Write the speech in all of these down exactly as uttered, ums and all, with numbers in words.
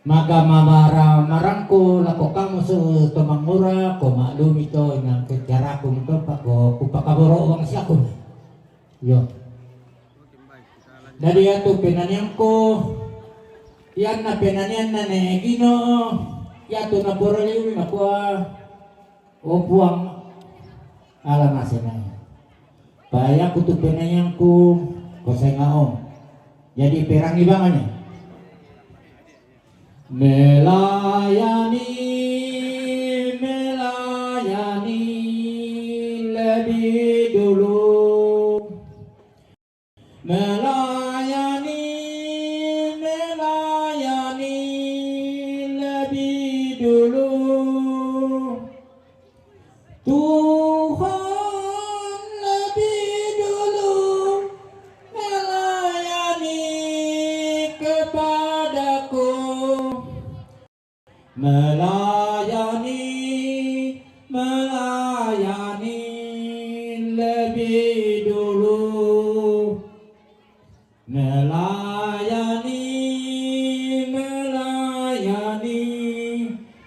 Maga mabara marangku lako kamu su to mangura, ko maklumi to inang kecaraku mutopa ko kupakaboro wang siaku. Yo. Jadi yatu penanianku, yanna penanianna ne Gino, yatu na poroliwi makua, O Puang, ala masenai. Payaku tu penanianku, ko senga om. Jadi perangi bangane. Melayani, melayani lebih dulu. Melayani, melayani lebih dulu. Tuhan lebih dulu melayani kepadaku. Melayani, melayani lebih dulu. Melayani, melayani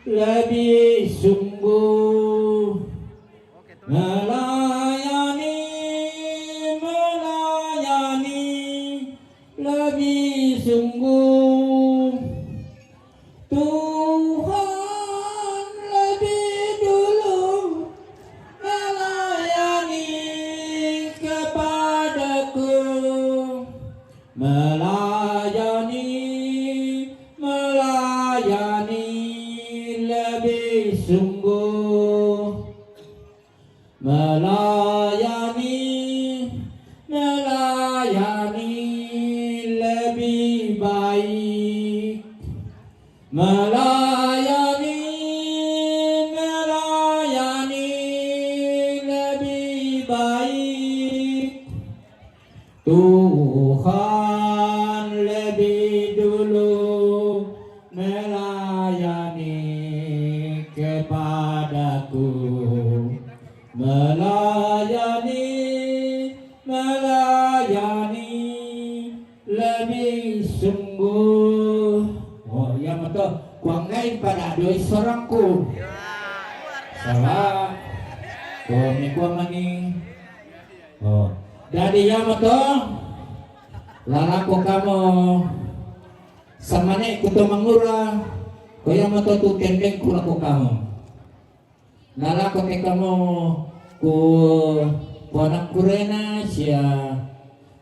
lebih sungguh. Melayani, melayani lebih sungguh. Tuhan lebih dulu melayani kepadaku. Melayani, melayani lebih sungguh. Melayani, melayani lebih baik. Melayani, melayani lebih baik. Tuhan lebih dulu melayani kepadaku. Melayani, melayani lebih sungguh. Oh, iya mato. Kuanggai pada doi sorangku. Salah. Oh, ni kuangani. Oh. Jadi iya mato. Lalako kamu. Samane kuto mangura. Ko iya mato tu kendengku lako kamu. Nalako te kamu ku ponakkurena sia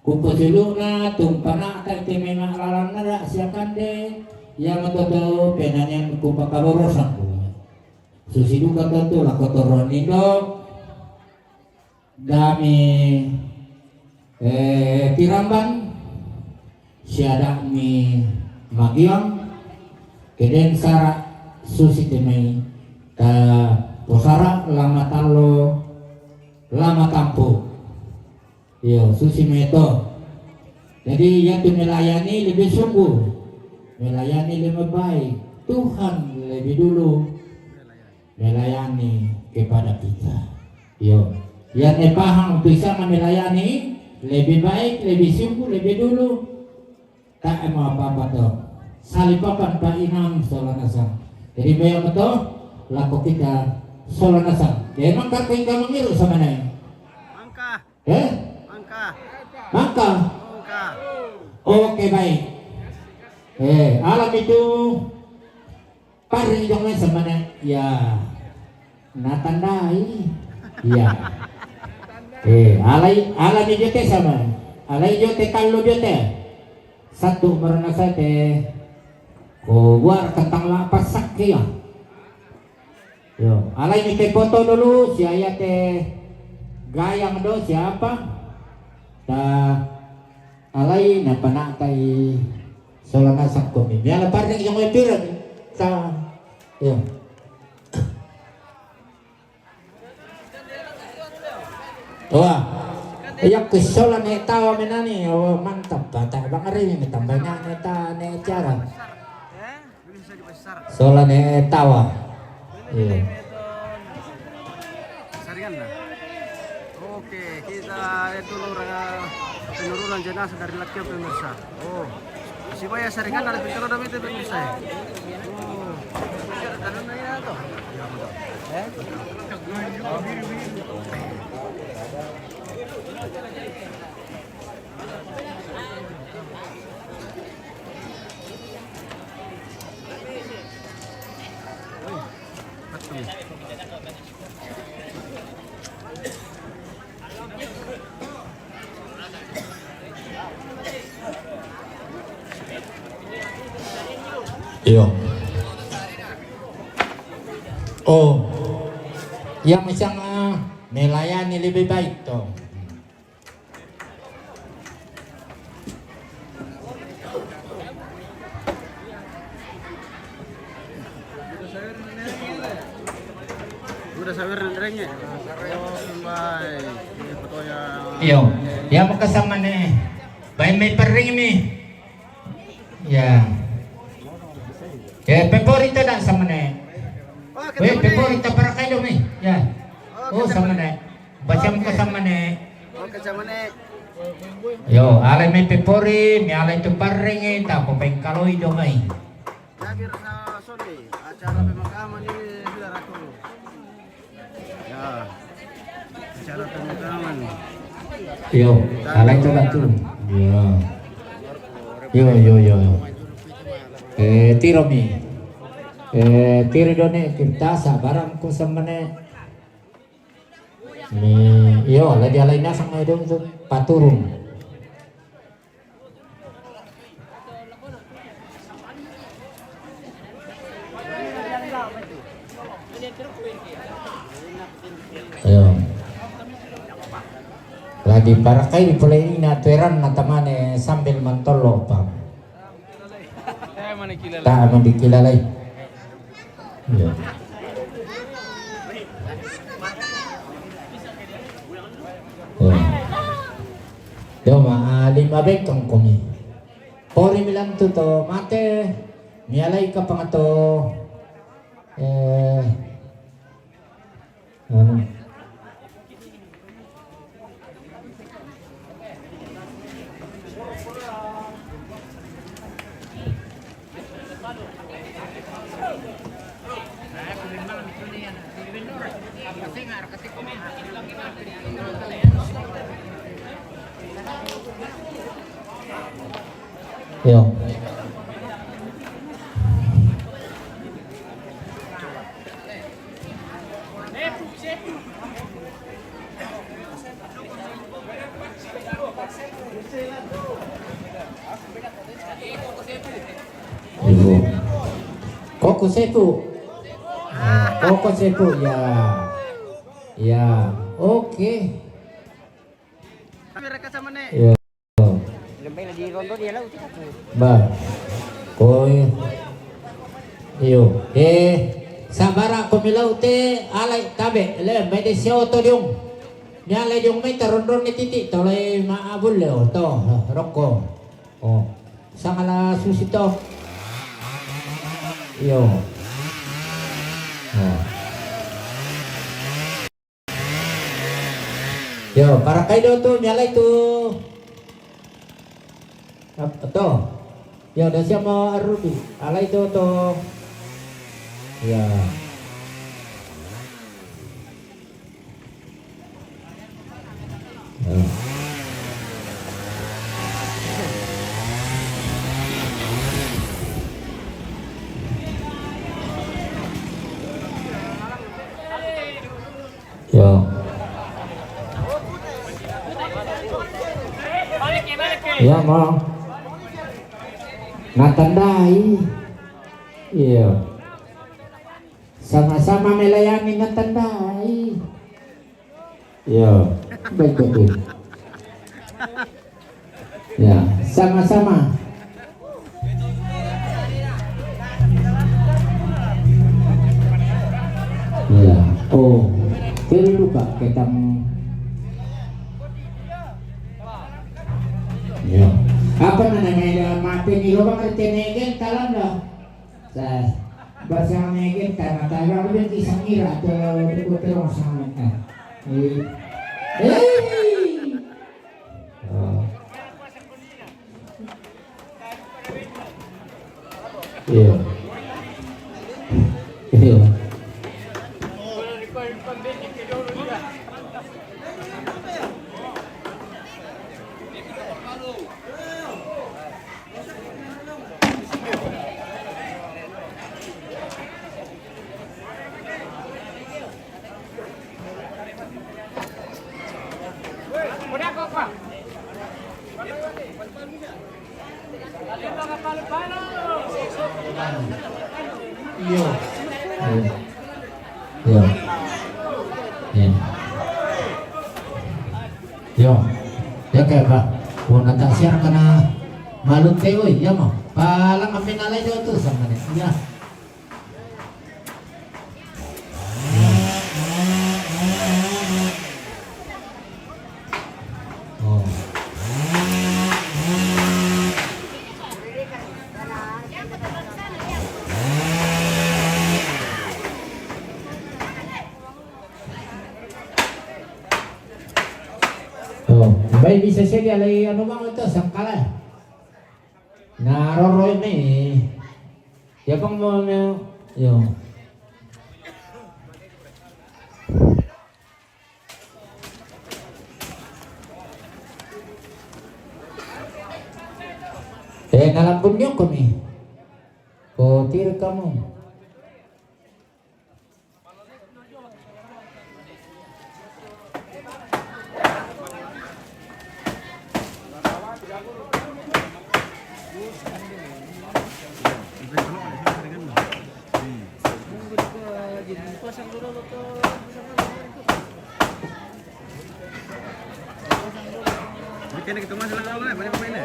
ku pojuluna tumpana'ta te mema lalanna sia kande, iya mato to penanian ku pakaborosanku. Susi duka to tu lako toron indo. Dami, eh, Piramban, siada'mi Magiang, keden sara susi te mai ta posara lama tallo, lama tampu. Iyo, susi meto. Jadi, yatu melayani lebih sungguh, melayani lebih baik, Tuhan lebih dulu melayani kepada kita. Yo, yang paham bisa melayani lebih baik, lebih sungguh, lebih dulu. Tak mau apa-apa to. Salipapan pa inang solanasang. Jadi bayang to, lako kita solanasang. Jadi mangka ko ingka mangiru sama nai. Mangka. Eh? Mangka. Mangka. Mangka. Oke, baik. Eh, alam itu Parri jong mai samana, ya. Natandai. Ya. Eh, alai, alai ni jote sama. Alai jote tallo jote. Satu marana sate. Ko buar kentang la pasak ya. Yo, alai ni te foto dulu, si ayah te gayang do, siapa? Ta alai na pana'tai sola nasakko mi. Miala parri yang wepiran. Ta, yo. Wah. Iya, ku sola ne tawa menani. Oh, mantap. Bata bang ari ini tambahnya ne ta ne cara. Sola ne tawa. Iya. Saringan lah. Oke, kita itu orang penurunan jenazah dari Lakian, pemirsa. Oh. Sibaya saringan ada pintolo dong itu pemirsa. Iyo. Oh, yang misalnya melayani lebih baik toh. Udah sawer nang renge. Iyo, ya maka sama ne. Bain mai parring mi. Ya. Ya, pepori tada sama ne. Weh, pepori ta parakai do mi. Ya. Oh, sama ne. Baca muka sama ne. Oke, sama ne. Yo, alai mai pepori, mi alai tu parring, ta ko pengkaloi do mai. Jadi rasa sore, acara pemakaman ini sudah ratu. Ya, acara pemakaman. Yo, alai tu ratu. Yo. Yo, yo, yo. Eh, tiro mi. Eh, tiro do ne, kirtasa barang ko sama ne. Ni, iyo, lagi alai nasang na dong tu paturung. Iyo. Lagi parakai di pulai ini na tueran na tamane sambil mantolo pa. Ta mani kilalai. Iyo. Iyo. Iyo ma, ah, lima bekang komi. Pori milan tu to mate. Mialai ka pangato. Eh. Iyo. Ibu. Koko sepu. Ah, koko sepu, ya. Ya, oke. Kamera kaca mana? Ya. Ba. Koi. Iyo. Eh, sabara ko milau te alai tabe. Le, mai de sio to diung. Mialai diung mai tarondron ni titi. Tolai ma abul leo to. Rokko. Oh. Sangala susi to. Iyo. Oh. Yo, parakai do tu, mialai tu. Ap-, to. Yo, da siamo arubi. Alai tu, to. Ya. Ya. Yo. Ya, mau. Natandai. Iyo. Sama-sama melayani natandai. Iyo. Baik, baik, baik. Ya, sama-sama. Ya, oh, perlu kak ketang. Ya, apa namanya, mati ni lubang retenegen talam dah. Sa, basang negen tana-tana, udah kisah ngira atau betul-betul masalah. Eh. Eh. Oh. Iya. Iya. Iyo. Iyo. Iyo. Iyo. Ya, kayak apa? Wong nata siar kana malunte, oi, ya mau. Palang amin alai dia tu sama ni. Ya. Oh. Oh, baik bisa saja lagi anu bang itu sangkala. Nah, roro ini. Ya, Bang, mau, mau, yo. Eh, nalam punyok kami. Kau tir kamu. Ini kita masih lama, banyak pemainnya.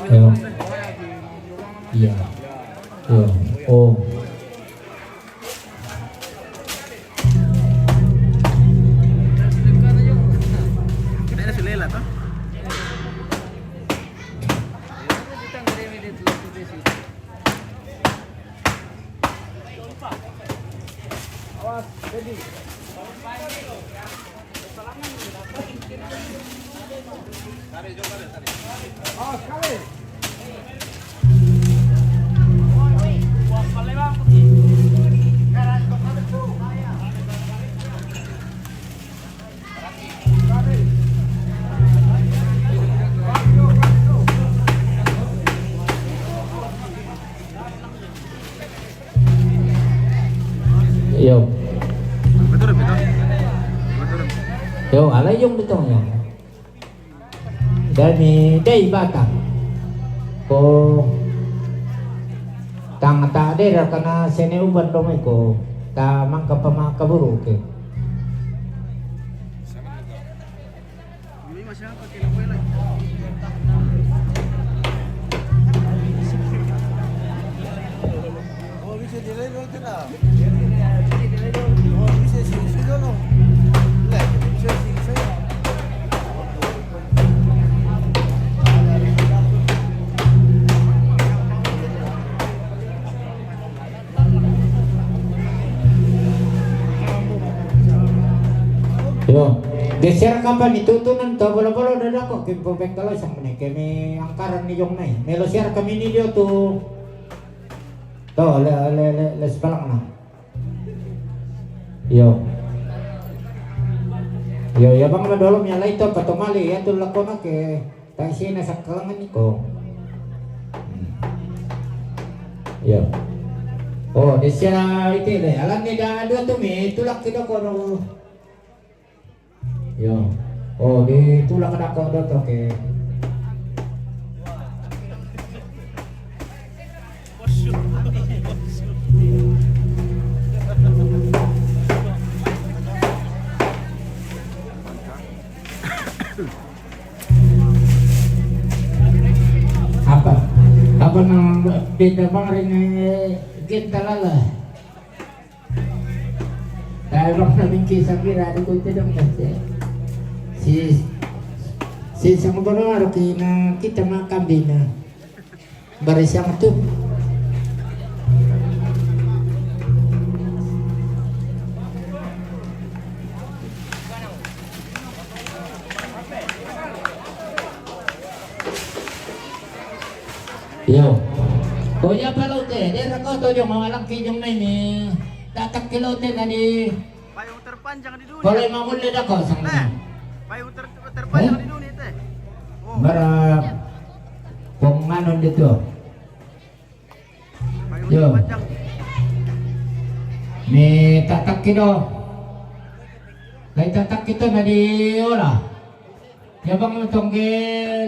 Iya. Iya. Oh. Yo. Yo, alai yung betul ya. Dami dai bata. Ko tang ta dera kana sene uban dong ko ta mangka pama kaburu ke. Yo, geser kapan itu tuh nan to bolo-bolo dada ko kempo bengkalo sang mene kemi angkaran ni jong nai. Melo siar kami ni dio tu. To le le le le sebalang na. Yo. Yo, ya bang madolom ya lai to patomali ya tu lakona ke. Tang sina sakalangan ni ko. Hmm. Yo. Oh, desia iti le. Alam ni da dua tu mi tulak kita ko no. Yo. Oh, di tulak ada ko do to ke. Apa? Apa nang beda bang ring, eh, gen talala? Dai bang na bingki sakira di ko te dong kasi. Si, si sango bono aro ki na kita makan bina. Barisiang tu. Yo. Ko iya pa lo te, de ra ko to jong alang ki jong nai ni. Tatak ki lo te na di. Payung terpanjang di dunia. Kalau mau le da ko sang. Nah, payung ter-, terpanjang di dunia te. Oh. Bara penganon itu. Payung terpanjang. Ni tatak ki do. Lai tatak ki to na di ola. Ya bang tong ke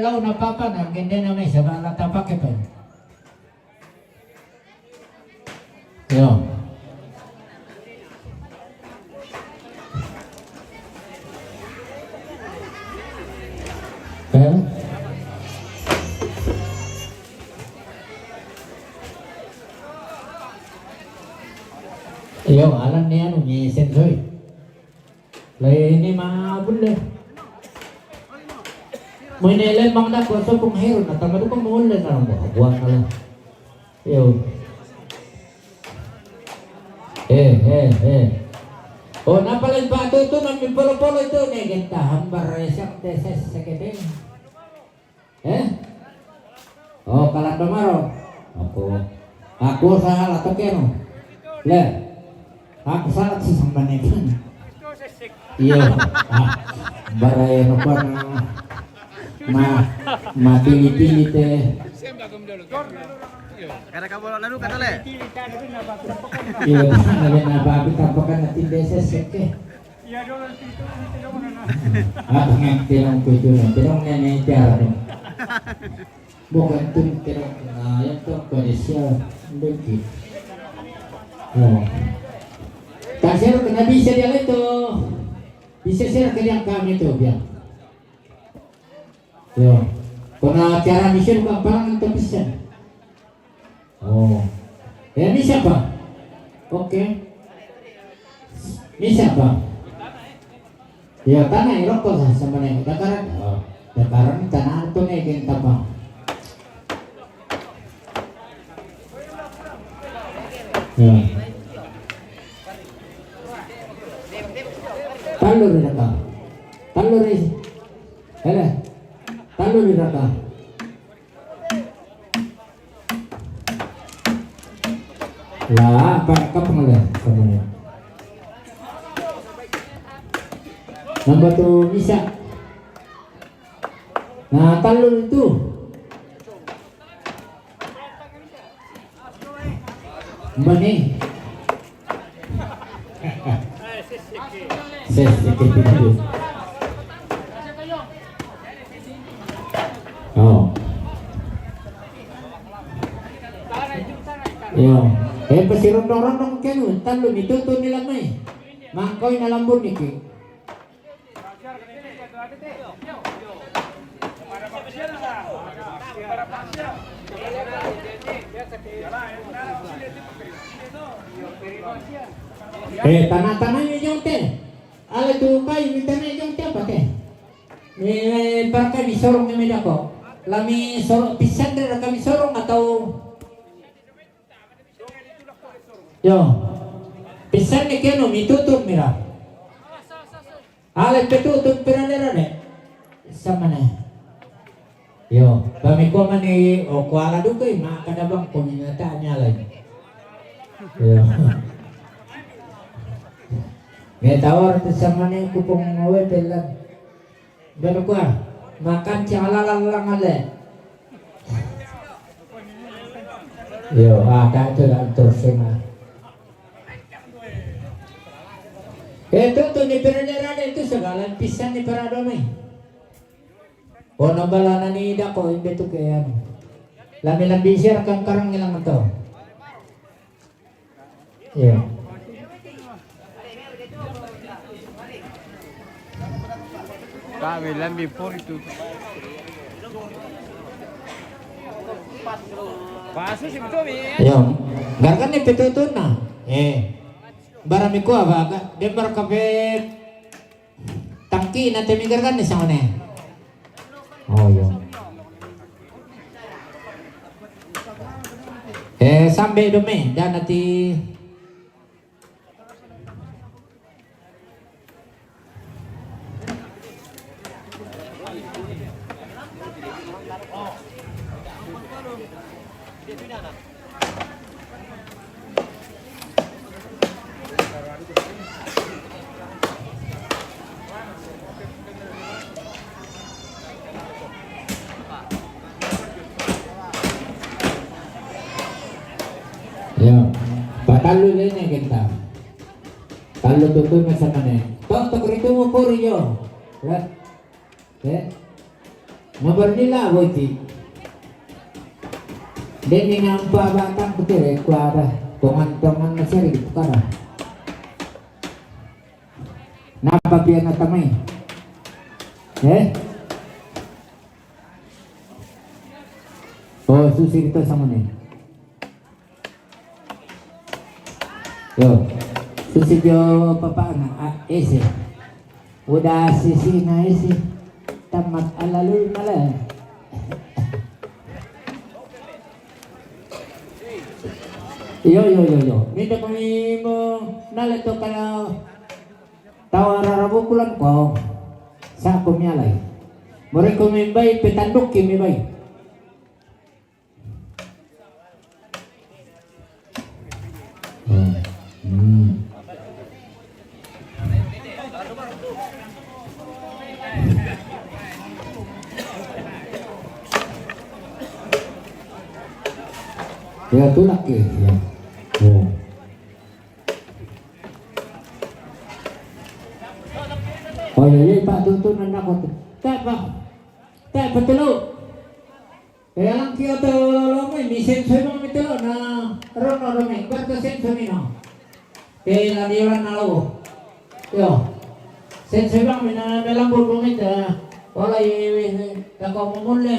lau na papa na gende na me sa ba la tapak ke to. Yo. Eh? Yo, alan ni anu ni sensoi. Lai ni ma bulle. Mo ini le mang da ko so pung heru na tama tu ko mo le na mo buang kala. Yo. Eh, eh, eh. Oh, napa lai pa tu tu na mi polo-polo itu ni kita hambar resek teses sekete. Eh? Oh, kalando maro. Aku, aku salah to keno. Le. Aku salah si sambane kan. Iya. Ah, bara ya no pa na. Ma, ma tili-tili te. Kada ka bolo lalu kata le. Iya, na le na ba kita pakan na tinde sesek ke. Ah, pengen tenong ko itu, tenong nene tiara dong. Bukan tu tenong na yang tu ko de sia dengki. Oh. Tak share kena bisa dia le to. Bisa share ke yang kami tu biar. Yo. Kona tiara mission ko parang to bisa. Oh. Ya, ini siapa? Oke. Ini siapa? Ya, tanah rokok sa sama nih. Dakaran. Oh. Dakaran tanah tu nih gen tapa. Ya. Talur ni raka. Talur ni. Hele. Talur ni raka. La, apa kapang le, kapang le. Nambah tu bisa. Nah, talun tu. Mani. Ses, ses, ses. Oh. Yo. Eh, pasirondong-rondong kenu, talu ni tutu ni lamai. Mangkoi na lambun niki. Eh, tanah-tanah ni jong te. Ala tu kai mi tanah jong te apa te? Mi, eh, para kami sorong ni mi dako. Lami sorong pisan dari kami sorong atau Yo. Pisan ni kenu mi tutun mira. Ale pe tutun pira lera ne. Sama ne. Yo, pami ko mani o ko ala dukai ma kada bang ko mi nata ni ala. Yo. Me tawar tu sama ne kupung ngawe pelan. Berkuah, makan calalan lang ale. Yo, ada tu dah terus semua. Eh, tu, tu ni pernah ada itu segala pisan ni para domi. Oh, nambah lah nani dah kau imbe tu ke anu. Lami-lami siar kang karang ngilang tu. Iya. Kami lambi pori tu. Pasu si betul ni. Iya. Garkan ni betul tu na. Eh. Barami ko apa? Dembar kafe. Tangki na te mi gargan ni sangone. Oh, iya. Eh, sambe do me, dan ati. Yo, patallu lene kita. Tallu tutuna samane. Tontok ritu mo pori yo. Rat. Eh. Nomor nila boiti. Deni ngampa batang kutere kuada. Tongan-tongan masih di tukara. Napa pia natamai? Eh? Oh, susi kita sama nih. Yo, susi jo papa na a ese. Udah sisi na ese. Tamat alalul malah. Yo, yo, yo, yo. Minta kami mo nale to kana tawara rabu kulan ko. Sa ko mialai. More ko membai petanduk ke membai. Hmm. Hmm. Ya, tulak ya. Ya. Oh. Oh, ya, ya, Pak, tuh, tuh, nanda kok. Tak, Pak. Tak, betul. Kaya lang kiyo to lo, lo, mi, mi senso mo mi telo na, ron, ron, ron, mi, kuwarto senso mi, no. Kaya lang di oran na lo. Yo. Senso bang mi na, na lambur mo mi ta, wala i, i, i, ta ko mo mo le.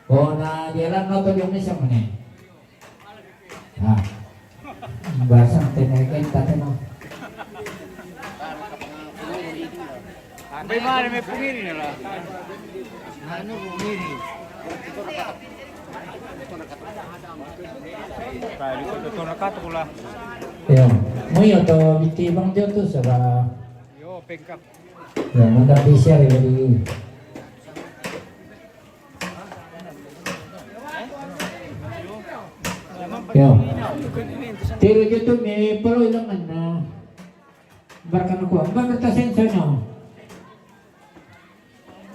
O na di oran na to di omi sa mo ne. Ah. Basang tenaga kita teno. Ande mare me pungiri nela. Anu pungiri. Tadi ko to na kato kula. Yo, muyo to biti bang jo tu saba. Yo, pengkap. Yo, manda pisiar ya di. Yo. Tiru jutu mi palo ilangan na. Barkan ko, barkan ta senso no.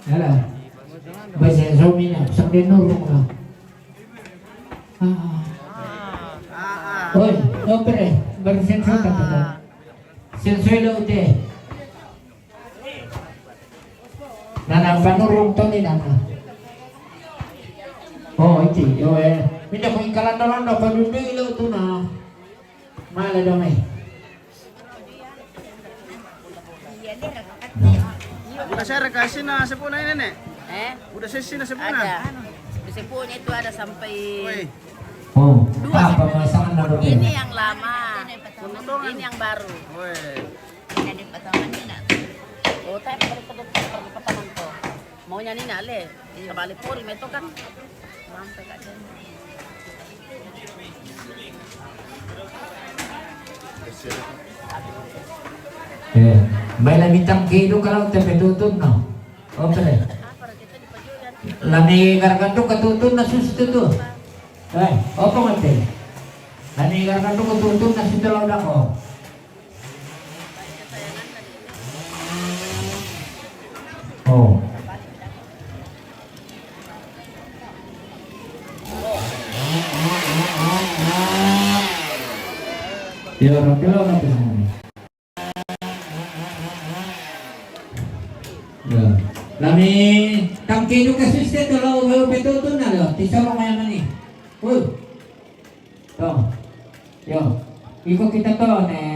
Hala. Ba senso mi na, sang de nurung na. Ah. Oi, no pre, bar senso ta ta. Senso ilo te. Nana, panurung to ni nana. Oh, iti, yo, eh. Minda ko ingkalan dalan da panurung ilo tu na. Mala dong, eh. Udah saya kasih na sepuna ini, Nek. Eh? Udah saya sih na sepuna. Ada. Di sepuna itu ada sampai. Woi. Oh, dua apa sih? Pemasangan na ini yang lama. Ini yang baru. Woi. Jadi potongannya nak. Oh, tapi pada pada pada potongan to. Maunya ni nak le. Iya. Kembali pori meto kan. Sampai kat sini. Eh, baiklah bintang kehidup kalau terpetutun no. Oke deh. Lani gargantung ketutun na susu tu. Eh, apa mati? Lani gargantung ketutun na susu lau dah ko. Oh. Ya, orang kilo nanti sana. Ya. Lami tangki duka siste tu lo, lo betul tu na lo. Tisoro maya mani. Uh. To. Yo. Iko kita to ne.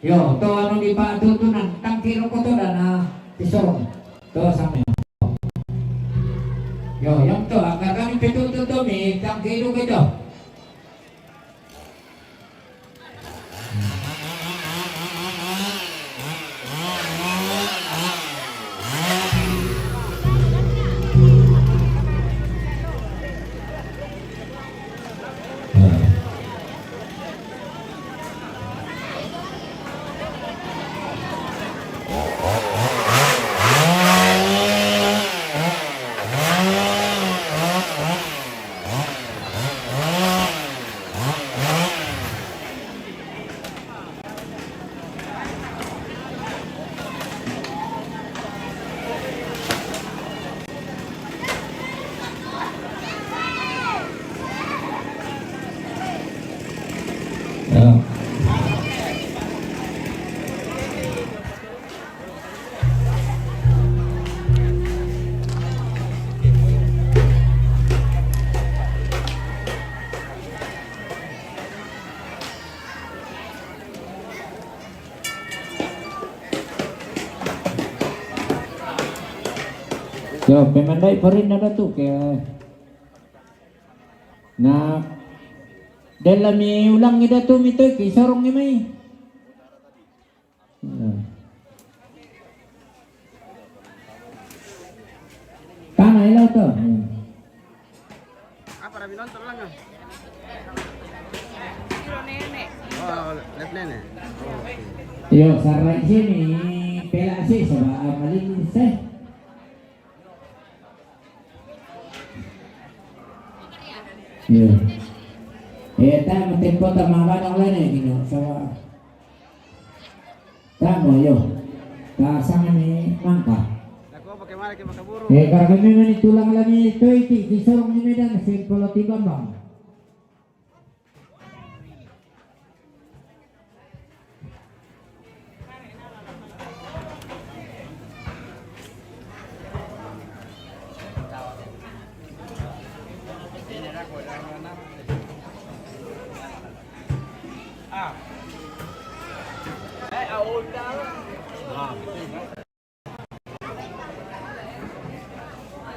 Yo, to anu di pa tutunan, tangki roko to dana, tisorong. To same. Yo, yang to, angka kami petu tutu mi, tangki roko to. Pe mandai porinna datu ke. Na della mi ulang ni datu mi toi ki sorong ni mai. Hmm. Tama ilo to. Hmm. Apa dah mi nonton ulang ah? Oh, lihat nenek. Oh, oke. Yo, sarai sini pela si sama amalin sih. Iya. Eh, ta tempo ta mabana lene gino sawa. Tamo yo. Ta sanga ni mangka. Aku pakai mana ke makaburu? Eh, karena memang ni tulang lagi itu iti di sorong ni Medan simpolo ti Bambang.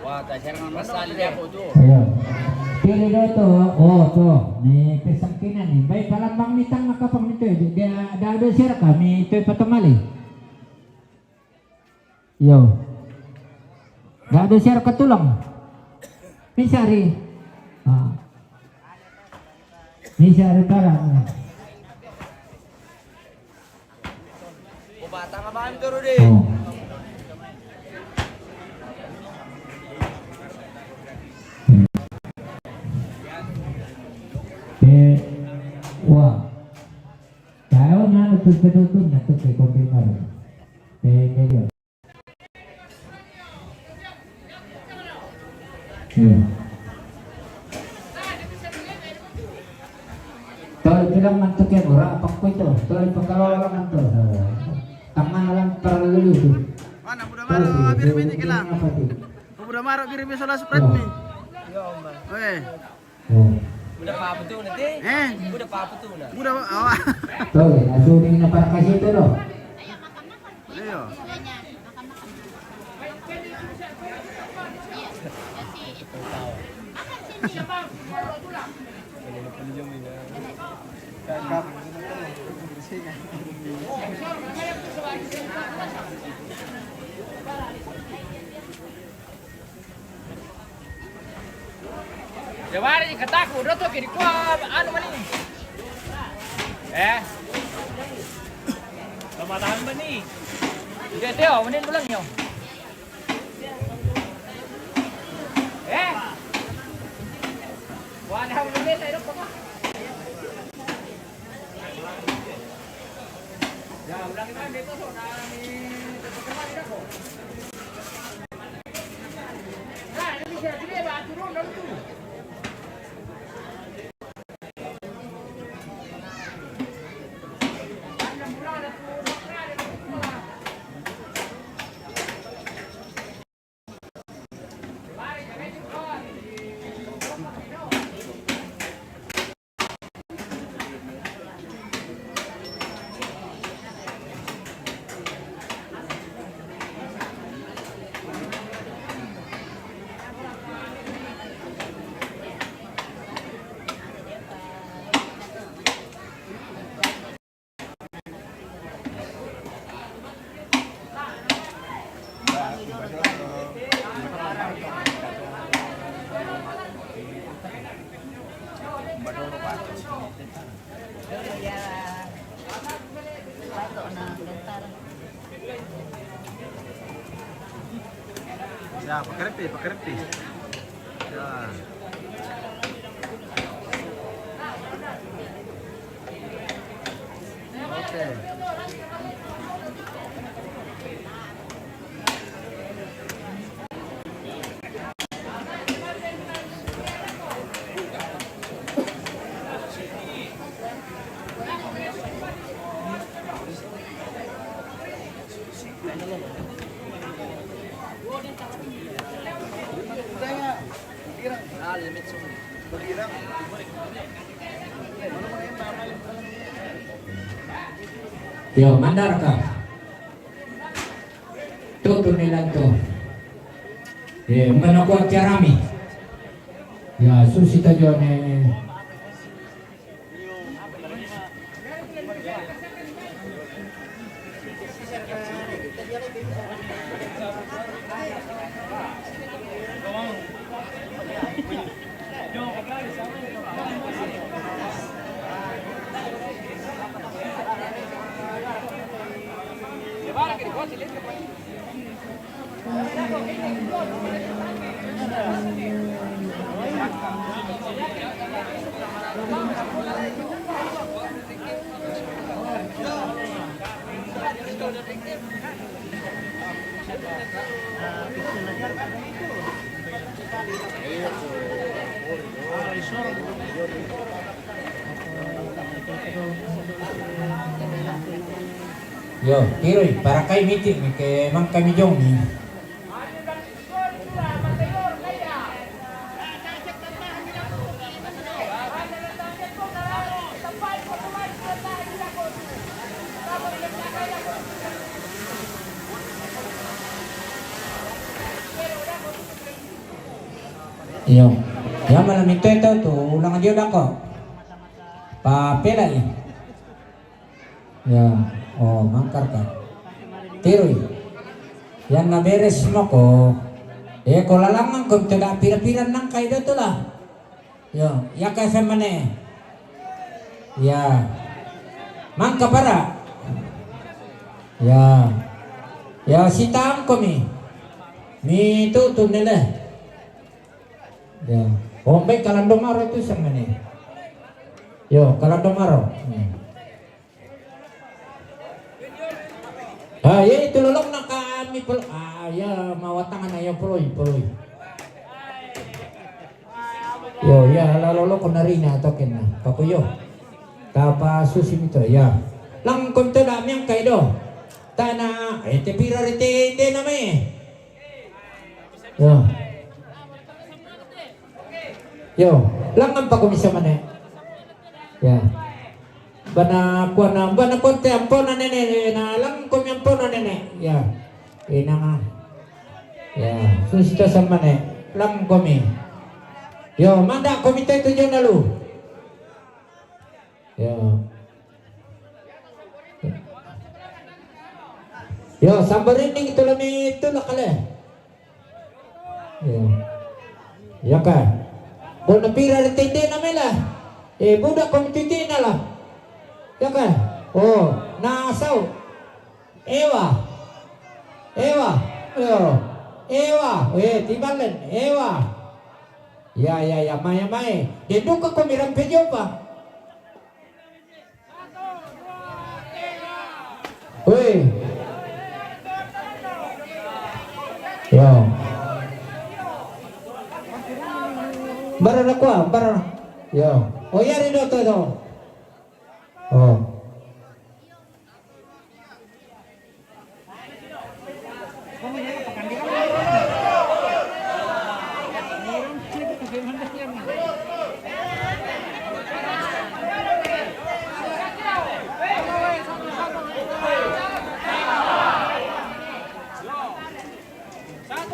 Wah, ta share nang masal dia ko tu. Ayo. Pili do to, oh to, ni pesangkinan ni. Baik, palambang ni tang makapang ni tu. Dia dah ada share kami tu patamali. Yo. Dah ada share ke tulang. Ni sehari. Ah. Ni sehari parang. Oh. Hmm. Eh, wah. Kau na tu tu tu na tu ke kopi baru. Eh, medio. Iya. Tole bilang mantuk ya, murah apa kau itu? Tole pekalola mantuk. Tama lang perlu itu. Mana buda maro biru ini kelang? Apa tu? Buda maro biru biasa lah Sprite ni. Weh. Oh. Buda papa tu nanti. Eh? Buda papa tu na. Buda awak. Tole, asuh ni na para kasi itu loh. Iya. Jawari kataku doto ke di kuah anu mani. Eh. Lama tahan mani. Dia teo mani ulang yo. Eh. Wah, dah ulang deh saya dok. Ya, pakarete, pakarete. Ya. Oke. Yo, mandar ka. Tutu ni lang tu. Eh, mana kuat carami? Ya, susi tajo ne. Yo, tiroi, para kai miti mi ke mang kami jong mi. Iyo. Ya, malam itu itu tu ulang dia dah kok. Papela i. Ya, oh, mangkar ka. Tiroi. Yang na beres mo ko. Eh, ko lalangan ko tu da pira-pira nang kai do tu lah. Yo, ya ka sa mane. Ya. Mangka para. Ya. Ya, sitang ko mi. Mi tu tu nele. Ya. Ombe kalando maro tu sa mane. Yo, kalando maro. Hmm. Ah, ya itu lolong na kami pel-, ah, ya, mawatangan ayo poloi, poloi. Yo, ya, la lolo ko narina to kena. Pakuyo. Tapa susi mito, ya. Langkon to da miang kai do. Tana, eh, te pira re te, te na me. Yo. Yo, langan pa ko mi sa mane. Ya. Bana kuana, bana konte ampona nene, na lang ko mi ampona nene. Ya. Ina nga. Ya, susita sa mane. Lang ko mi. Yo, manda ko mi te tu jona lu. Yo. Yo, sambarinding itu lami itu lah kale. Yo. Ya ka. Bo na pira re tende na mela. Eh, budak ko mi titi na lah. Ya ka. Oh, na sau. Ewa. Ewa. Yo. Ewa. Eh, tibalen. Ewa. Ya, ya, ya, mai, mai. Dia duka ko mi rampe jopa. Woi. Yo. Bara na kua, bara. Yo. Oh, ya ri do to do. Oh.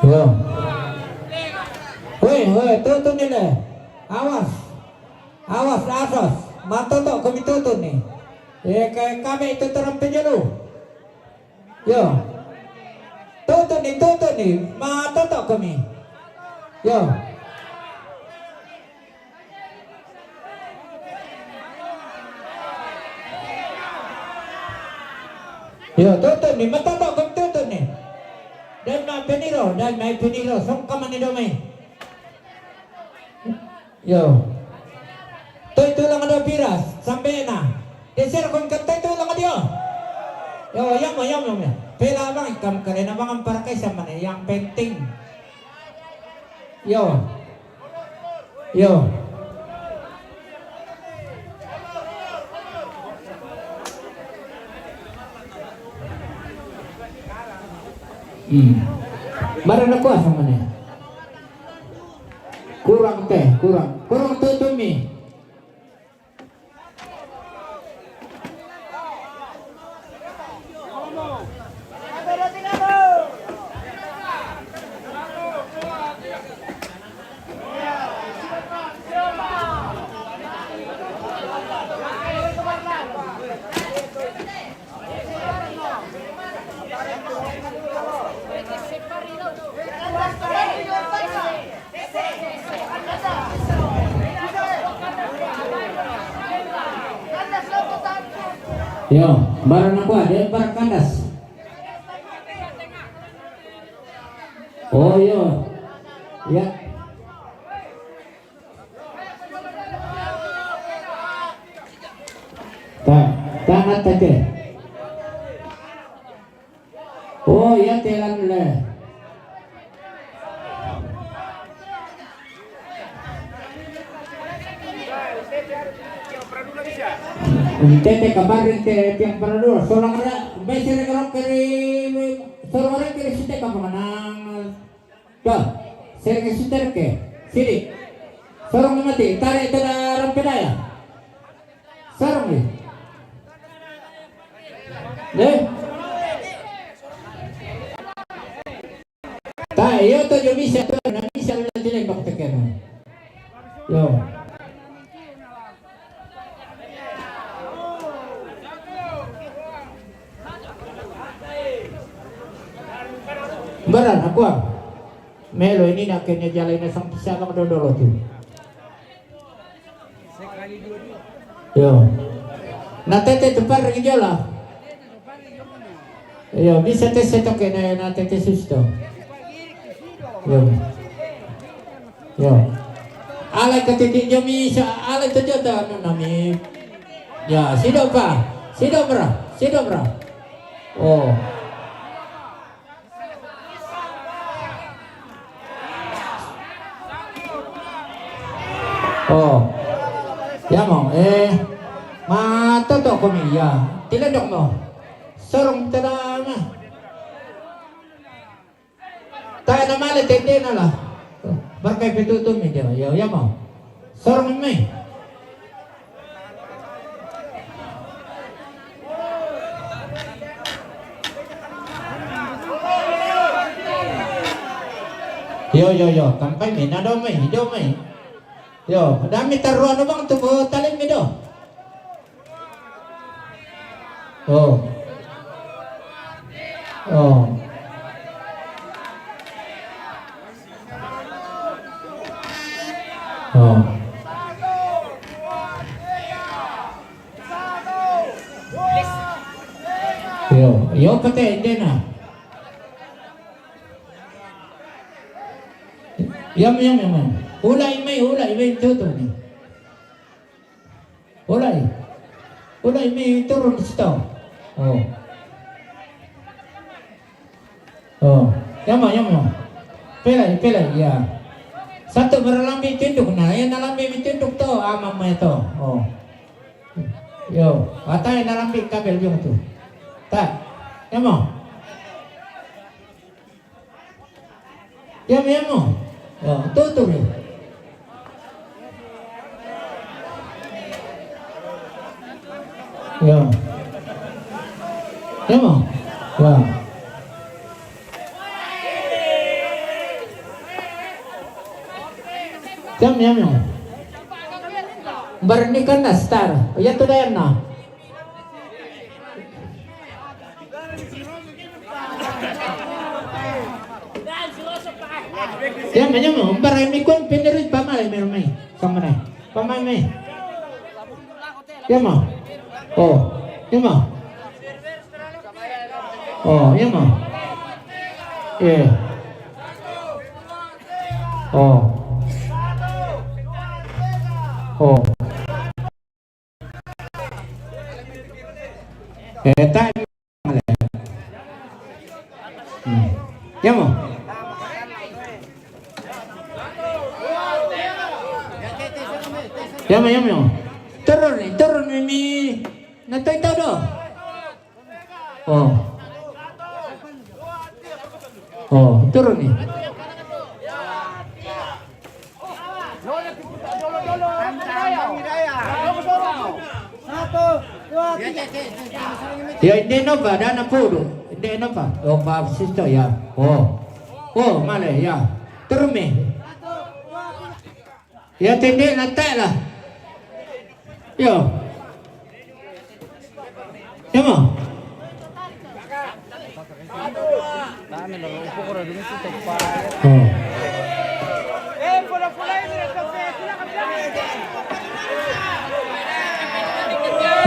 Yo. Woi, woi, tutu nile. Awas. Awas, asos. Matoto ko mi tutu ni. Eh, ka-, kami itu terang penjelu. Yo. Tutu ni, tutu ni. Matoto ko mi. Yo. Yo, tutu ni, matoto ko tutu ni. Dan ma peniro, dan mai peniro, song kamani do mai. Yo. Toi tulang do piras, sampai na. Deser kon kan toi tulang dio. Yo, yam, yam, yam, yam. Pela bang ikam kare na bang ampar kai sama ni, yang penting. Yo. Yo. Hmm. Bara na kuasa mana? Kurang teh, kurang. Kurang tutu mi. Yo, bara na kua, de bara kandas. Oh, yo. Ya. Ta, ta na ta ke. Oh, ya te lan le. Tete kabarin ke tiang parador. Sorong ada, be sere kerok keri, sorong ada keri site kapanganang. Dah, sere ke site ke. Sini. Sorong mati, tarik tada rampedaya. Sorong ni. Ne? Ta, yo to yo misa to, na misa la jile bak tekeno. Yo. Bara na kua. Melo ini na kenya jale na sang pisa bak dodolo tu. Yo. Na tete tu par lagi jola. Yo, bisa te seto ke na, na tete susto. Yo. Yo. Ala ke tete jomi sa, ala te jota anu nami. Ya, sido pa. Sido bra. Sido bra. Oh. Oh. Ya mo, eh. Ma toto ko mi ya. Tilendok mo. Sorong tada ma. Ta na male tende na la. Barkai petutu mi dia. Ya, ya mo. Sorong mi. Yo, yo, yo, kampai mi, na do mi, do mi. Yo, dami taruan bang tu bu talim mi do. Oh. Oh. Oh. Yo, yo pate dena. Yam, yam, yam, yam. Ulai mai, ulai mai tutu ni. Ulai. Ulai mai turun situ. Oh. Oh. Yama, yama. Pelai, pelai, ya. Satu baralambi tinduk na, ya nalambi tinduk to, ama mai to. Oh. Yo, atai nalambi kabel yung tu. Ta. Yama. Yam, yam mo. Yo, tutur yo. Yo. Yam mo. Yo. Yam, yam, yam. Barnikan na star. Ya tu dayan na. Ya, manya mo, umbara mi kon, pinirit pa mala mi rumay. Kamana? Pamay mi. Ya mo. Oh, ya mo. Oh, ya mo. Yeah. Oh. Oh. Eh, ta-, hmm. Ya mo. Ya mo, ya mo. Turun ni, turun ni, mi. Na toy todo. Oh. Oh, turun ni. Ya, hindi no ba? Dana puro. Hindi no ba? Oh, ba, sister, ya. Oh. Oh, mali, ya. Turun mi. Ya, tende na tela. Yo. Ya mo. Oh.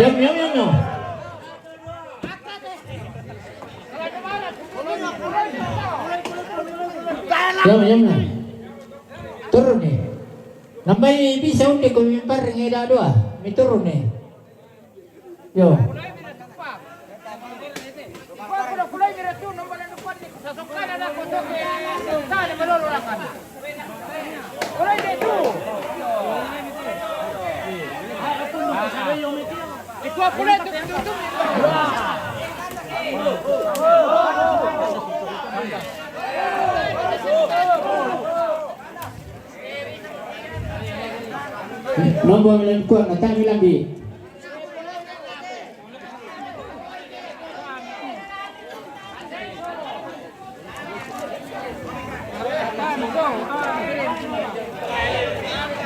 Yam, yam, yam, yam. Yo, yo, na. Turun ni. Nambai bisa undi ko mi par ngi da dua. Mi turun ni. Yo. Nomor milan kuat, datang milan di.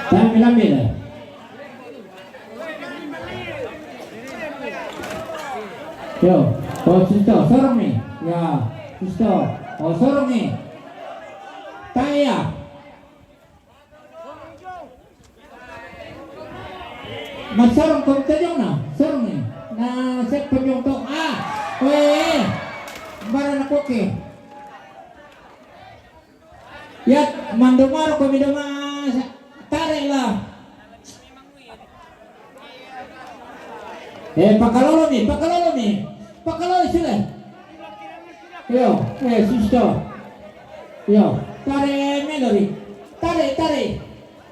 Datang milan di. Yo, oh, susto, sorong ni. Ya, susto. Oh, sorong ni. Taya. Masorong ko tajong na, sorong ni. Na, siap pajong to. Ah, weh. Bara na koke. Ya, mandumar ko mi doma, tarik lah. Eh, pakalolo mi, pakalolo mi. Pakalolo sila. Yo, eh, susto. Yo, tarik melori. Tarik, tarik.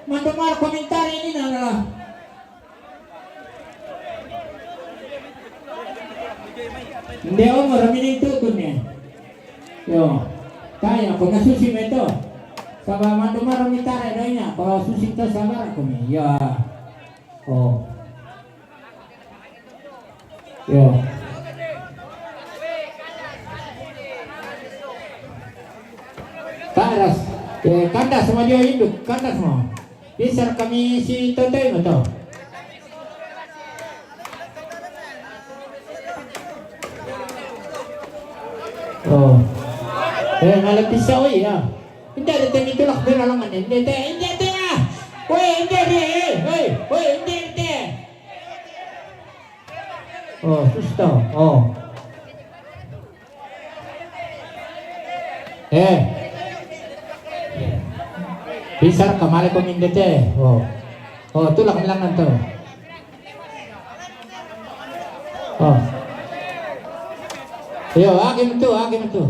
Mandumar ko mi tarik ni na lah. Nde omo ramini tutu ni. Yo. Taya ko na susi mi to. Saba mandumar mi tarik doinya. Ko susi to sabar ko mi. Yo. Oh. Yo. Taras. Eh, kandas ma dio induk, kandas ma. Pisar kami si Totoy ma to. Oh. Eh, ngala pisau ya. Inda de te mi tulak beralangan, inda te, inda te ah. Woi, inda de, eh, woi, woi, inda de. Oh, susto. Oh. Eh. Pisar kamale ko mindete. Oh. Oh, tulak milangan to. Oh. Yo, agi metu, agi metu.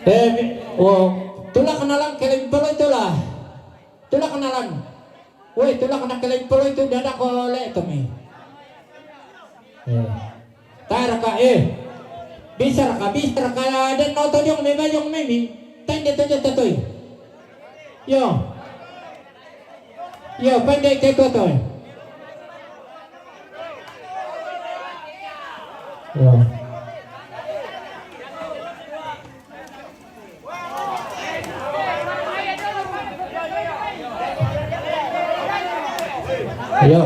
Eh, mi-, oh, tulak kenalan kelempolo itulah. Tulak kenalan. Woi, tulak na kelempolo itu dada ko le to mi. Eh. Tara ka, eh. Bisara ka, bisara ka, den no to jong me, ba jong me mi. Tende to jong to toy. Yo. Yo, pende ke to toy. Yo. Ayo.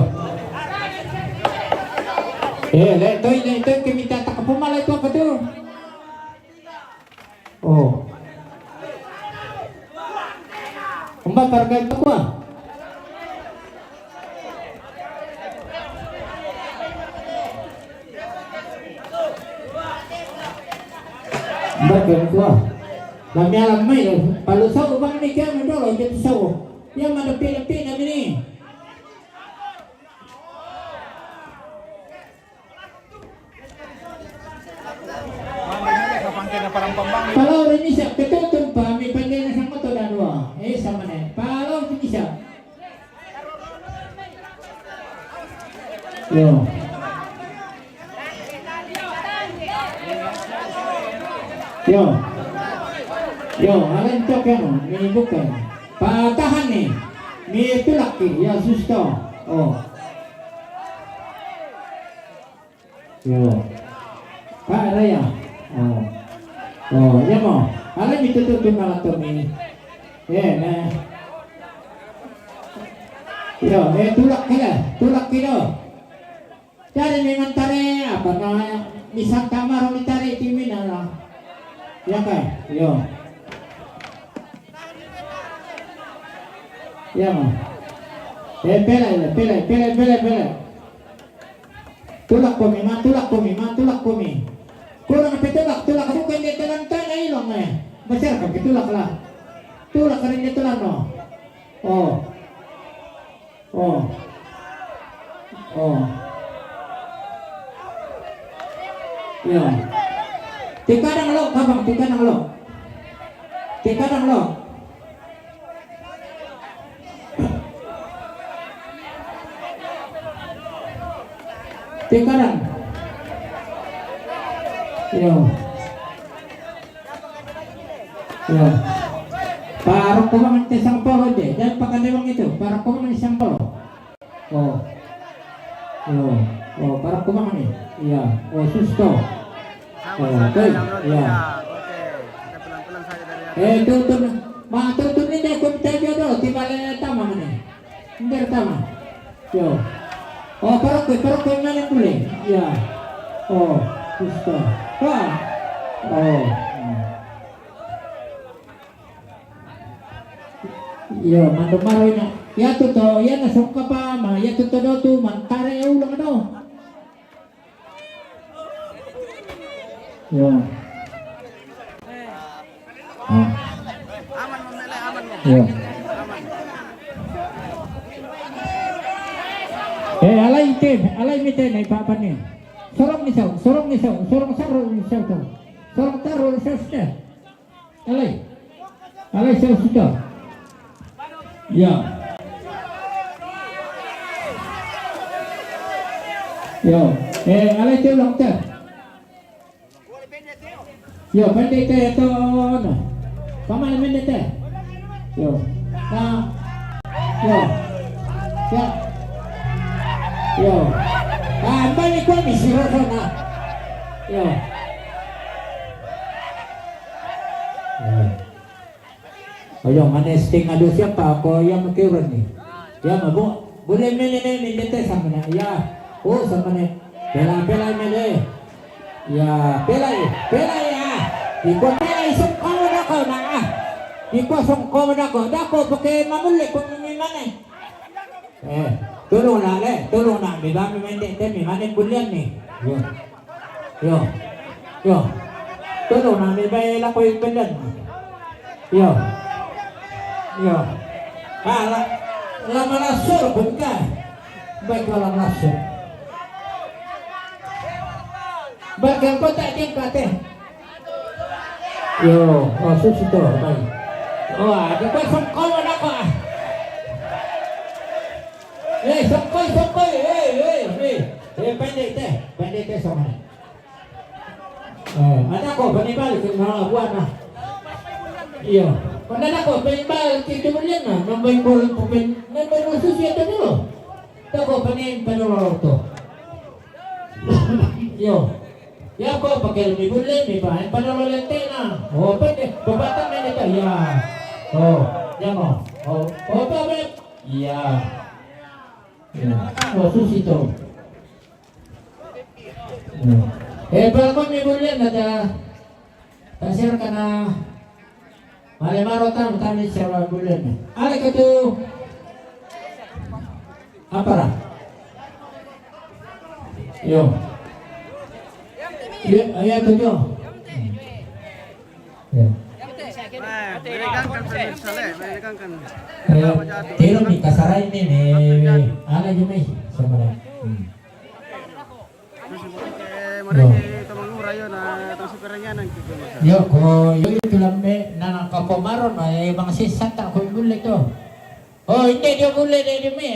Eh, le toy, le toy, ke mita tak pemala tu apa tu? Oh. Empat harga itu apa? Mbak, yang tua. Kami alam mai, eh. Palu sau, bang, ni kian dulu, jadi sau. Yang mana pi-, pi-, kami ni. Palau ri misa, petutun pa mi pandena sang moto dan dua. Eh, sama ne. Palau ri misa. Yo. Yo. Yo, alen tok ya, no. Mi bukan. Patahan ni. Mi tulak ki, ya susto. Oh. Yo. Pak Raya. Oh. Oh, ya mo. Ala mi tutu tu na to mi. Eh, na. Yo, eh, tulak kila, tulak kila. Dari memang tare apa na misal tamar mi tare ti mina na. Ya kai. Yo. Ya mo. Eh, pela, pela, pela, pela, pela. Tulak ko mi, ma, tulak ko mi, ma, tulak ko mi. Kurang pe tulak, tulak bukan dia telan tanah ilong. Eh, masyarakat, tulak lah. Tulak ka rin, tulak, no? Oh. Oh. Oh. Yo. Tikadang lo, kabang, tikadang lo. Tikadang lo. Tikadang. Yo. Yo. Parokko mangan te sangpolo je. Jangan pakai lewang itu. Parokko mangan sangpolo. Oh. Yo. Oh, parokko mangan ni. Iya. Oh, susto. Oh, oke. Iya. Oke. Kita pelan-pelan saja dari atas. Eh, tuntun. Ma, tuntun ini aku minta jodoh. Tiba le tamang ni. Minta tamang. Yo. Oh, parokko, parokko mangan ni boleh. Iya. Oh, susto. Wah. Oh. Hmm. Iyo, mando maro ina. Iya tu to, iya na sokka pa, ma, iya tu to do tu, mantare ulang do. Iyo. Ah. Iyo. Eh, alai te, alai mi te na ipapa ni. Sorong ni sau, sorong ni sau, sorong saru ni sau tu. Sorong taru ni sau sudah. Alai. Alai, saya sudah. Ya. Ya. Eh, alai, saya ulang, teh. Ya, pendek, teh, itu, no. Paman, pendek, teh. Ya. Nah. Ya. Ya. Ya. Ah, balik kau ni, si Rosana. Ya. Ya. Oyo, mane setengah dua siapa? Ko iya makiuran ni. Iya, mabo. Boleh mele ne, mele te sama na. Iya. Oh, sama ne. Pela, pela mele. Iya, pela, pela ya. Iko pela isong ko dako na. Iko song ko dako. Dako pake mamule ko mimane. Eh, tulung na le, tulung na, mi ba mi mende te mi mane bulian ni. Yo. Yo. Yo. Tulung na mi ba la ko bulian. Yo. Yo. Ah, la, la malasur buka. Baik la malasur. Baik yang kota jengkate. Yo, oh, susi to, bai. Oh, ada kau songkol ada kau. Eh, songkol, songkol, eh, eh, eh. Eh, pendek teh, pendek teh sama. Eh, ada kau bani balik ke nala buana. Iyo. Mana ada kau bani balik ke jumlah na, nambahin bola pemain, nambahin bola susi itu dulu. Tak kau bani bani lalu tu. Iyo. Ya, ko pakai mi bulle, mi pa, pa lo le tena. Oh, pede, pepatah mene ka, ya. Oh, ya mo. Oh, oh, pa me. Ya. Ya. Oh, susi to. Ya. Eh, pa ko mi bulle na ta. Tasir kana. Male maro tam tani sewa bulan. Ale ketu. Apa lah? Yo. Iya, iya, tujuh. Ya. Eh, menegangkan pemirsa, le, menegangkan. Eh, tiro mi kasarai ni, ni, ala jumai, sama. Hmm. Yo. Yo, ko yo itu lambe, nana kapo maro na, eh, bang sisata ko bulle to. Oh, inde dio bulle de dio me.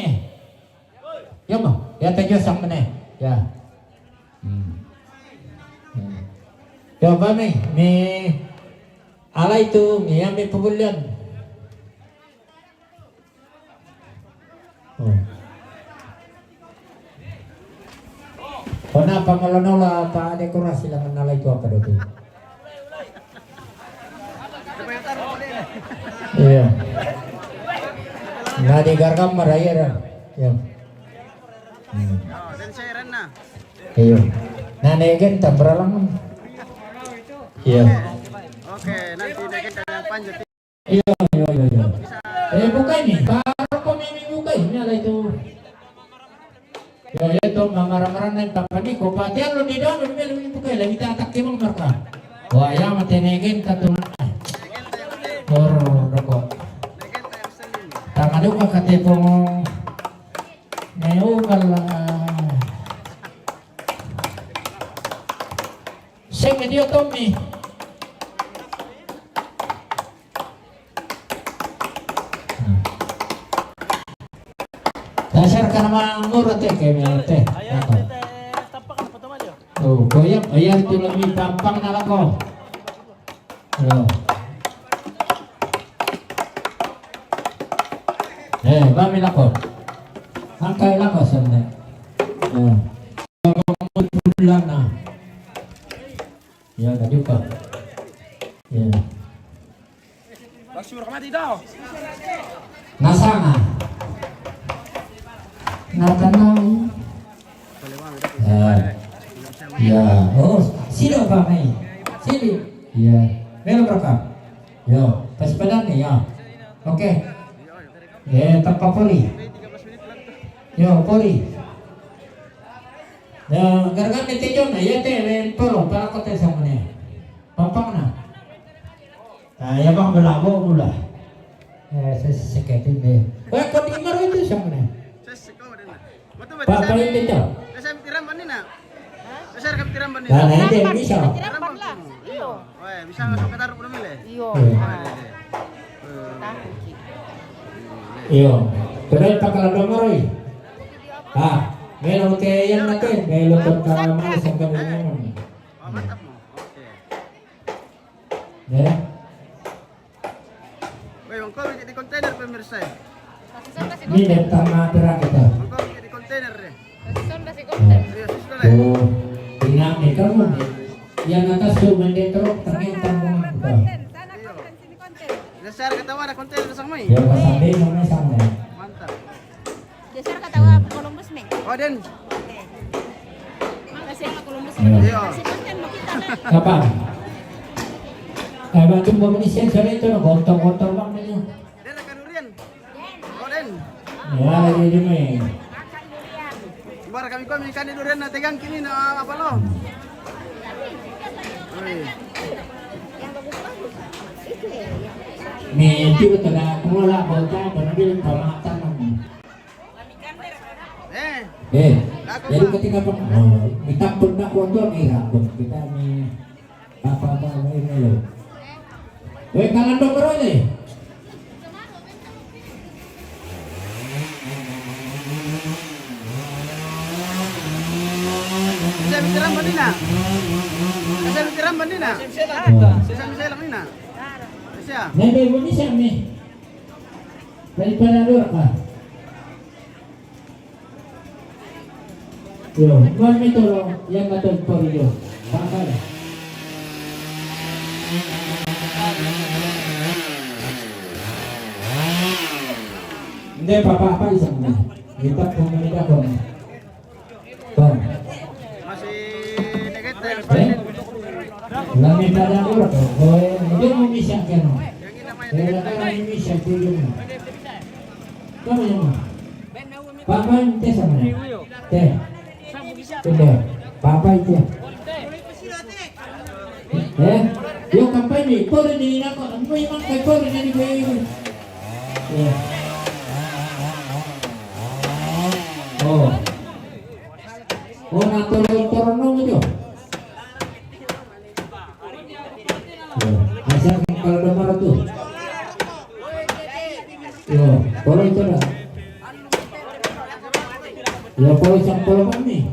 Ya mo, ya tejo sang mene. Ya. Hmm. Hmm. Yo, ba me, me alai tu, me ya me pabullean. Oh. Kona pa malonola pa dekorasi la manala itu apa do tu? Iya. Na di gargam maraya da. Iya. Hmm. Iya. Na negen tambaralang. Iya. Oke, nanti negen yang panjat. Iyo, iyo, iyo, iyo. Eh, bukai ni. Baru ko mimi bukai. Ini ala itu. Yo, yo, to, mamara-mara na papa ni, ko patian lo di daun, lo mele bukai, lagi tak tak timang marka. Wah, ya, mate negen, katu. Duka kate pong. Neo kala. Sing dia Tommy. Dasar kana mangura te keme te. Oh, koyak, koyak tu lagi tampang na lako. Yo. Eh, bami lako. Angkai lako sana. Yo. Bulan na. Ya, dah jumpa. Ya. Nasanga. Natanau. Ya. Ya. Oh, sino pa mai? Sino? Ya. Meron ka pa? Yo, pasipadan ni, ya. Okay. Ya, tapapoli. Yo, poli. Ya, gargan ni Tejon na, ya te, len polo, para ko te sa mane. Pampang na. Ah, ya bang bela bo bula. Eh, saya seketin deh. Wah, kau di kamar itu sa mane. Saya sekolah deh. Betul, betul. Papa ini tuh. Saya pikiran mana, nak? Saya pikiran mana? Lah, nah, ini bisa. Pikiran mana lah? Iyo. Wah, bisa masuk ke taruh belum, Le? Iyo. Iyo. Wah, iya, iya. Iyo. Kedai pakalan dong, Roy. Ah, melo ke yang nanti, melo ke kamar sampai dengan. Oh, mantap, Mo. Oke. Ya. Weh, Bang Kobi di kontainer, pemirsa. Ini datang apa kita? Bang Kobi di kontainer deh. Iya, sudah deh. Oh, ingat nih kamu. Yang atas tuh mende truk, ternyata mau apa? Dasar ketawa ada kontainer sama. Ya, pas sampai sama sama. Mantap. Dasar katawa Columbus, me. Oh, den. Makasih sama Columbus. Iya. Kasih konten mau kita, me. Apa? Eh, bantu mau mengisi sore itu, no, kotor-kotor bang, ini. Den, rekan durian. Oh, den. Ya, ini, ini, me. Bar kami kau ikan di durian, na tegang kini, na apa lo? Wih. Ni, itu betul dah. Aku lah, bocah, benar-benar pamatan, no. Eh. Eh, jadi ketika pem-, oh, kita pernah foto nih, rambut kita nih. Apa-apa ini lo. Weh, kanan dong, bro, nih. Bisa bicara, Mbak Nina? Bisa bicara, Mbak Nina? Oh. Bisa bicara, Mbak Nina? Bisa. Nih, Mbak Nina, nih. Daripada lu apa? Yo, mami tolong yang ngatur Tori yo. Pakai. Hindi, papa, apa isang na? Kita pumili ka po. Masih negatif. Eh? Lami pada ako to. Oy, hindi mo misa ka, no? Kaya ka na misa, tigil mo. Kamu yung mga. Papa, yung tesa mo. Te. Ito. Papa, ito. Eh? Yung kampay ni, puro ni ako. Ano mo yung kampay? Puro ni ni. Eh. Oh. Oh, na tolong-tolong nyo. Yo, asal kalau dengar tuh. Yo, kalau itu dah. Yo, kalau isang polo kami.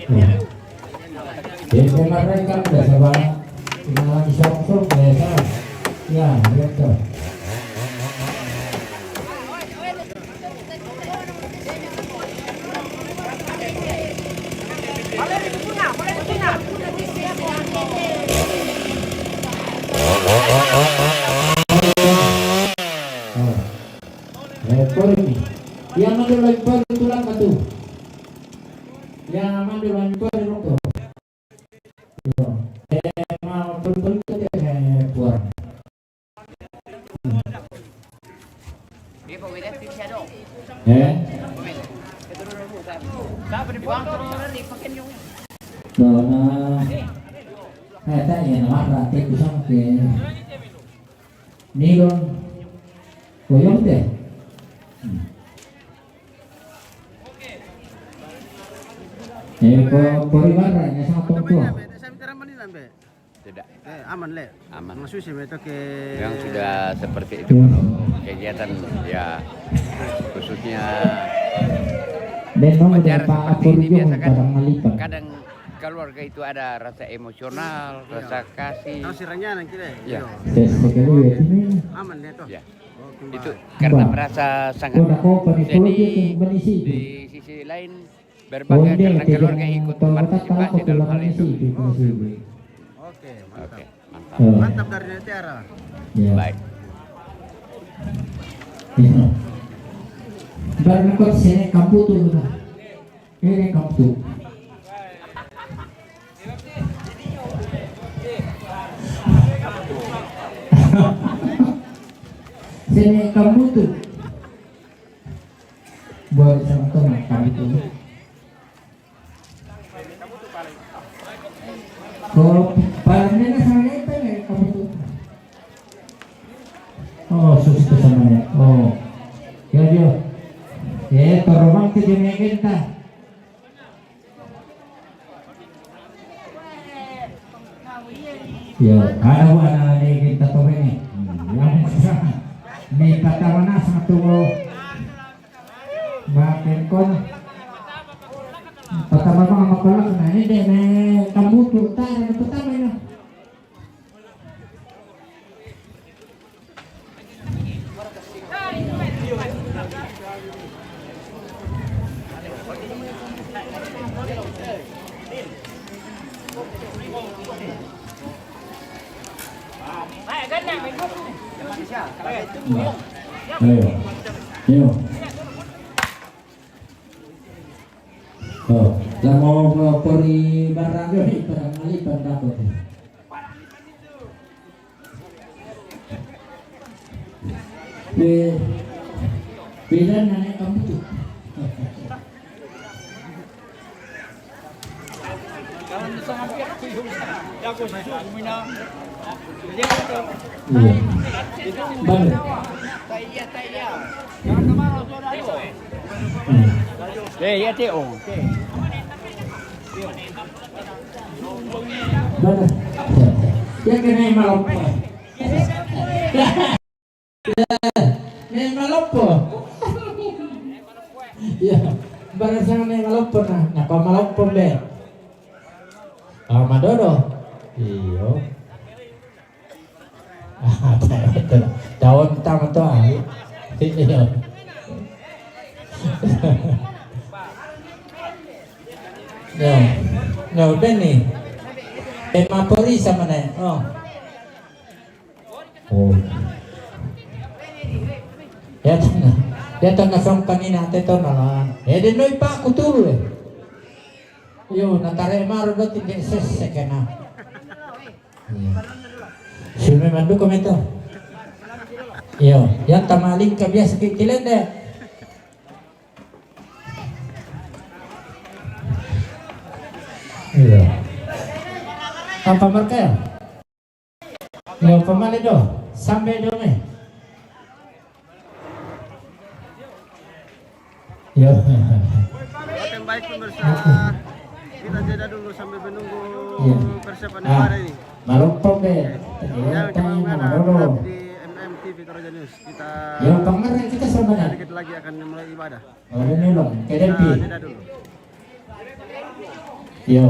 Yo. Jadi, kemarin kan udah coba kenalan song-song, ya, kan? Ya, gitu. Oh. Eh, pori ni. Yang ada lagi pori tulang batu. Yang ada lagi pori rokok. Yo. Eh, mau betul-betul deh, eh, buang. Eh? No, no. Eh, tak ya, no, apa, tak kusang. Oke. Nilon. Koyong deh. Hmm. Eh, ko pori barra, ya, sama tua. Tidak. Eh, aman, le. Aman. Maksudnya itu ke. Yang sudah seperti itu, kalau kegiatan, ya, khususnya upacara seperti ini, biasa kan, kadang keluarga itu ada rasa emosional, rasa kasih. Tahu siranya anak kita. Ya. Aman, le, toh. Ya. Itu karena merasa sangat sedih. Di sisi lain, berbangga karena keluarga ikut partisipasi dalam hal itu. Oke, mantap. Oke, mantap. Mantap dari Tiara. Ya. Baik. Ya. Baru kau sini kampung tuh, udah. Ini kampung. Sini kampung tuh. Buat sama teman kampung tuh. Ko paranena sama eta ne kabutu. Oh, sus ke sama ya. Oh. Ya, dia. Eh, toromang ke jengegenta. Ya, ada buat anak-anak kita tuh ini. Hmm, yang susah. Nih, kata mana satu. Bakengkon. Pertama mah makolak, nah, ini deh, nih, kamu tuh, tar, yang pertama ini. Ayo. Ayo. Oh, lah mau, mau pori barang yo, nih, barang malipan dapat. Pi-, pilihan nenek kamu tuh. Iya. Benar. Hmm. Eh, ya, Teo. Benar. Ya, kena malam. Nih, maloppo. Iya, barang sanga nih maloppo nah, napa maloppo be? Ah, madodo. Iyo. Ah, taon tama to ai. Iyo. Yo, yo, Benny. Emma Pori sama nih. Oh. Oh. Ya tana. Ya tana song kanina te to nalan. Eh, de noi pa kuturu eh. Yo, natare maru do tinde ses sekena. Iya. Sume mandu kometo. Yo, yang tamaling ka biasa ki-, kilende. Iya. Apa mereka ya? Yo, pamale do, sambe do me. Yo. Oke, baik pemirsa, kita jeda dulu sambil menunggu persiapan lebaran ini. Maloppo be. Jangan kemana-mana, tetap di M M T V Toraja News. Kita, yo, pamereng kita sama sedikit lagi akan mulai ibadah. Ada nih, Bang. Kita jeda dulu. Yo.